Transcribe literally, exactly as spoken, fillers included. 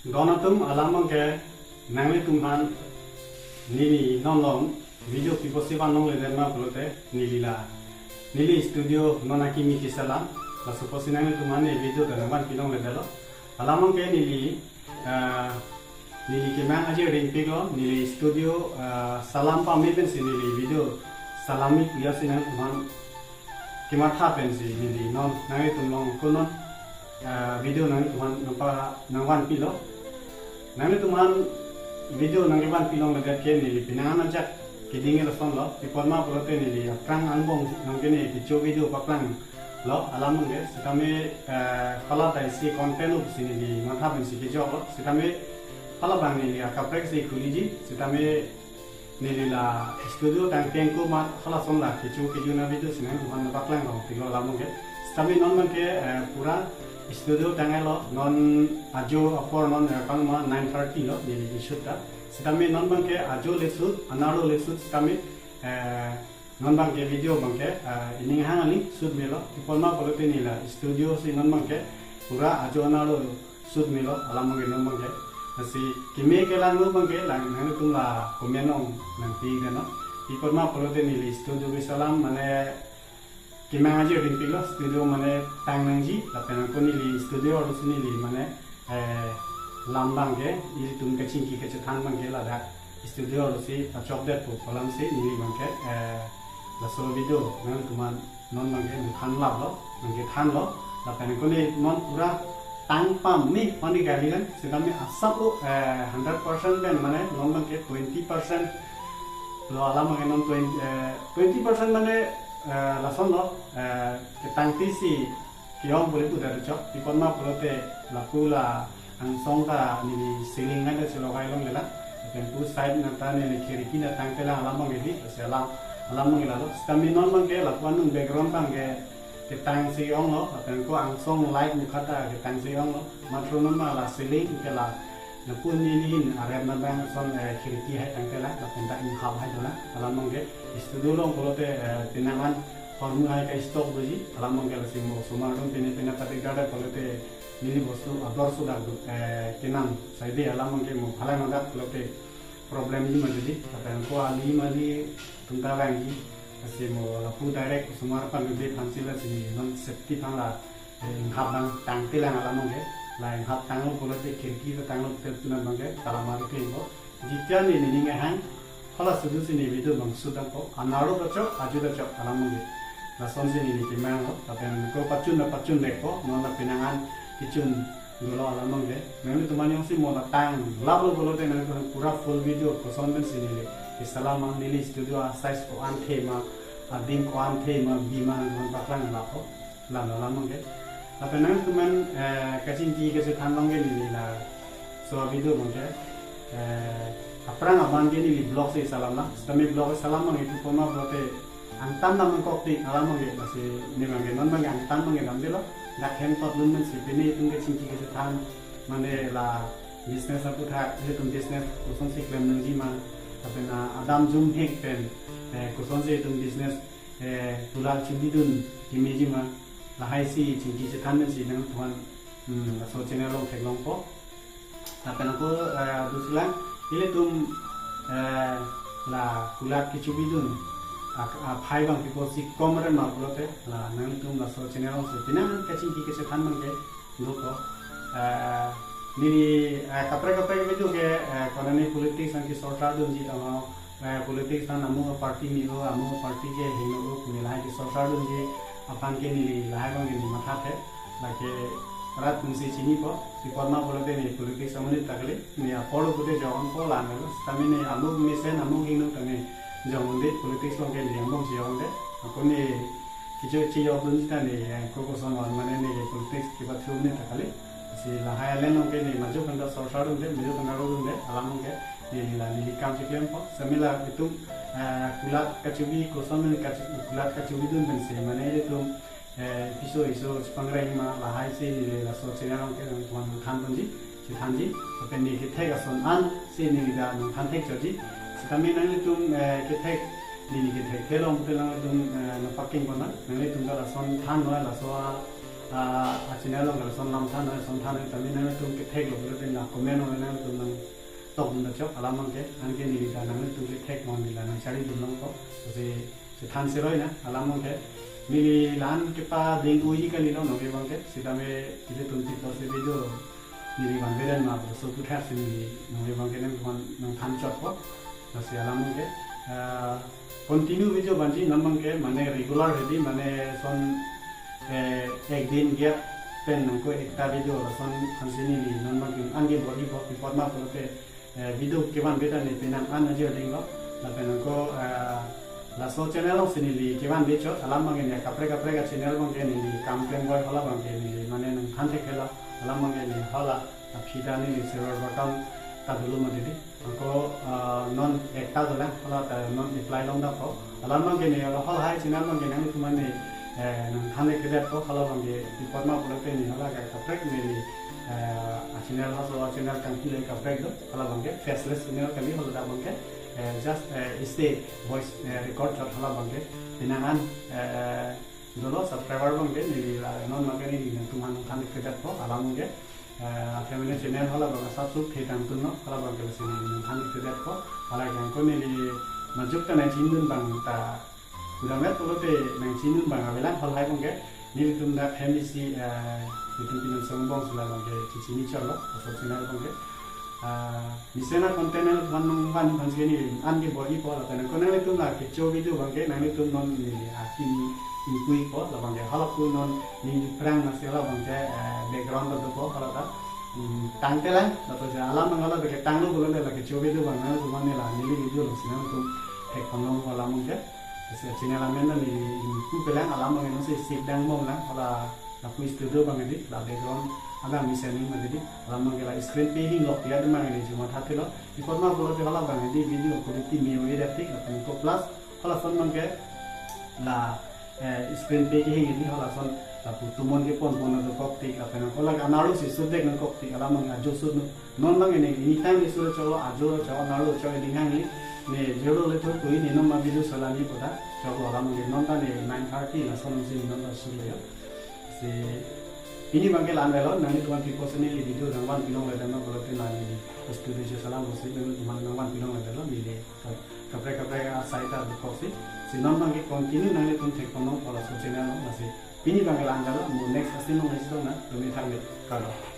Don atum, alam abangke nanglitum aphan neli non along video pi apotsi van longledet ma pulote, neli la neli studio non akimi keselam, laso apotsi nanglitum aphan ne video ta nangvanpi longledetlo. Alam abangke neli, ah, neli kemang aje ringpiklo, neli studio, ah, selam pame pensi neli video selam-ik ya si nangtum aphan kematha pensi neli non nanglitum along ko non, ah, video nanglitum aphan nangpa nangvanpilo. Nanglitum aphan video nangkevanpi longledet ke neli penang an ajak keding lasonlo. Pi apot ma pulote neli aphrang angbong nangkene kecho video paklanglo, alam abangke. Sitame, eh, hala ta isi content pusi neli matha pensi kejoklo. Sitame hala abang neli akaprek si khuliji. Sitame neli la studio tangpi ako mat halason la kecho kejun a-video si nangtum aphan nangpaklang longpiklo, alam abangke. Sitame non abangke, eh, pura studio tang-etlo, non ajo apor non, eh, pangma nine thirty lo neli ke-shoot ta. Sitame non abangke ajo le shoot, anaro le shoot, sitame, eh, non abangke video abangke, eh, ening hang aling shoot melo. Pi apot ma pulote neli la studio si non abangke pura ajo anaro shoot melo, alam abangke non abangke. Lasi keme kelanglo abangke lang nanglitum la comment along nangpi-ik deno. Pi apot ma pulote neli studio keselam mane kemang aje ringpiklo, studio mane tang nangji, lapen ako neli studio arlosi neli mane, eh, lam abangke, ilitum kachingki kachethan abangke ladak studio arlosi pachokdetpo pu alamsi neli abangke, eh, laso video nangtum aphan non abangke nangthan laplo, nangkethanlo. Lapen ako ne non pura tang pame mane kalilang, sitame asap lo, eh, hundred percent pen mane non abangke twenty percent lo, alam abangke non twenty, eh, twenty percent mane, eh, lasonlo, eh, ketangte si ke-ong pu le pu ta chok. Pi apot ma pulote lapu la angsong ta neli ceiling adet si logai longlelang. Lapen pu side na ta neli khirki na tangtelang, alam abangke di, lasi alam, alam abangke lalo. Sitame non abangke lapu anung background abangke ketang si onglo, lapen ako angsong light mukha ta ketang si onglo. Matro non ma la ceiling ke la lapu neli hin arem na abang ason, eh, khirki hai tangtelang, lapen dak inghap hai dolang, alam abangke. Studio along pulote, eh, penang an hormu hai ka-stock doji, alam abangke. Lasi mo osomar atum pine pine patik dada pulote neli bostu ador sudak do, eh, kenam saide, alam abangke mo phalang adak pulote problem ji ma doji, lapen ako ali mali atum ta vangji. Lasi mo lapu direct osomar aphan dode aphansi lasi non safety aphan la, eh, inghap abang tangtelang, alam abangke. La inghap tanglo pulote, khirki ta tanglo pulote, penang abangke kalamar ke ingko. Jitya ne nening ahang hala sudu si ne video abang shoot dampo, anaro ta chok, ajo ta chok, alam abangke. Lasonsi neli kemanglo, lapen ako pachun ta pachun vekpo, non la penang an kechun dolo, alam abangke. Nanglitum aphan jongsi mo la tang laplo pulote nangtum pura full video koson pensi neli keselam ma, neli studio a-size ko-an the ma, adim ko-an the ma, bi ma, nangtum aphan paklang lappo. Lalo, alam abangke. Lapen nangtum aphan, eh, kachingki kachethan abangke neli laso video abangke, eh, aphrang abangke neli vlog si selamlang. Sitame vlog selam abangke pi apot ma pulote angtan dam nangkok tik, alam abangke. Lasi ne abangke non abangke angtan abangke damdelo. Dak hem tot lun pensi pine itum kachingki kachethan mane la business aputhak, itum business kosonsi klem nangji ma, lapen, ah, adam jumhek pen, eh, kosonsi itum business, eh, kulat chubidun kemeji ma, lahai si chingki chethan pensi nangtum aphan, hmm, laso channel along theklongpo. Lapen ako, eh, dusilang, ilitum, eh, la kulat kechubidun a, aphai abang pi apotsi kom ren ma pulote, la nanglitum laso channel alongsi penang kachingki kachethan abangke dopo. Eh, neli, eh, kaprek kaprek video ke, eh, konane politics an kesorsa dunji, amo, eh, politics an amo party me-o, amo party ke hingno-o pu neli lahai kesorsa dunji aphan ke neli lahai abangke neli mathathe. Lake rat atumsi chinipo, pi apot ma pulote ne politics amonit ta kali, ne apor pute jongpo la nelo, sitame ne amuk mesen amuk hingno ta ne jong-un-e, politics along ke ne angbong si jong-un-e. Ako ne kecho chejok dun sita ne, eh, ko koson on mane ne politics kepathu ne ta kali. Si lahai alen along ke ne majo kanta sorsa dunde, majo kanta ro dunde, alam along ke ne la neli kam cheklempo. Sitame la itum, eh, kulat kachubi koson ne kachu-, kulat kachubidun pensi mane itum, eh, piso iso chepangreng ma, lahai si neli laso channel along ke nangtum aphan nangthan ponji, chethanji, lapen ne kethek ason ansi neli ta nangthan thek chotji. Sitame nanglitum, eh, kethek, neli kethek theklong pute nanglitum, eh, nangpakeng pon nang, nanglitum ta lason than noi, laso a, Ah, a channel along lason lam than, lason than, tame nangtum kethek lo, bro, tin la comment along nangtum nangtok dun chok, alam abangke, anke neli ta nangtum kethek mon neli la nangchari dun longpo, si, si than siroi na, alam abangke, neli la-an kepading-ui kalilo nonke abangke, sitame, ilitum TikTok si video, neli van beren ma, so puthak si neli, nonke abangke nangtum nangthan chotpo, lasi alam abangke, ah, continue video vanji non abangke, mane regular hedi, mane son, eh, ek din gap pen nangko ekta video lason aphansi neli non abangke anke bor-ipo, pi apot ma pulote, eh, video kevan beta ne penang an aji ading lo, lapen nangko, eh, laso channel along si neli kevan bechot, alam abangke ne kaprek kaprek a channel abangke neli kam klem boi hala abangke neli mane nangthan thekthe lo, alam abangke ne hala aphi ta neli silver button ta dolo ma didi. Nangko, ah, non ekta dolang, hala ta non apply longdampo. Alam abangke ne, hala hai channel abangke nangtum mane, eh, nangthan le kedetpo, hala abangke pi apot ma pulote ne, hala ka kaprek neli, eh, a channel ha so a channel kangpi le kaprek do, hala abangke faceless channel kali hala ta abangke, eh, just, eh, isi voice, eh, record chot hala abangke. Penang an, eh, dolo subscriber abangke neli la non abangke neli nangtum aphan nangthan le kedetpo, alam abangke. Eh, family channel hala abang asap sup the tang tun no, hala abangke lasi neli nangthan le kedetpo, hala abangke neli majuk ta nangchinidun abang ta, kudamet pulote nangchinidun abang avelang, hala hai abangke, nelitum dak family si, eh, nelitum Pi Nonsong Bongbong si la abangke chichini chotlo, laso channel abangke. Ah, mesen a content nangvan nangvan aphansi neli anke bor-ipo, lapen nangko nanglitum la kecho video abangke nanglitum non neli akim ingpuipo, la abangke hala pu non neli phrang nasi hala abangke, eh, background ta dopo hala ta. Hmm, tangte lang, lapen si alam abang hala abangke tanglo pulote la kecho video abang nangtum mane la neli video along si nangtum thekponlong alam abangke. Si channel amen ta neli ingpu pelang, alam abangke non si sik dang bom lang, hala lapu studio abang hedi, la background abang mesen ma didi, alam abangke la screen pe hinglok ya abang hedi, chuma thathelo. Pi apot ma pulote hala abang hedi video quality me-oi det tik, lapen ko plus, hala son abangke la, eh, screen pe kehing hedi, hala son lapu tumon kepon pon dokok tik, lapen ko la anarlo si sudek nangkok tik, alam abang ajo sud no. Non abang ne, ini time ni sure choklo, ajo choklo, anarlo choklo, ding hang ni, ne jolo le thur kui ne non ma video salani poda, choklo alam ne, non ta ne nine thirty lason si non ta sure ya. Si, pini abangke la-an avelo, nanglitum aphan pi apotsi neli video nangvan pilongle dam ma pulote neli studio si salam si, nanglitum aphan nangvan pilongle dam lo, neli ka-, kaprek kaprek asai ta dokok si. Si non abangke continue nanglitum thekponlongpo laso channel along, lasi pini abangke la-an avelo, mo next asin along isi dong na, tumi thang le, kardom.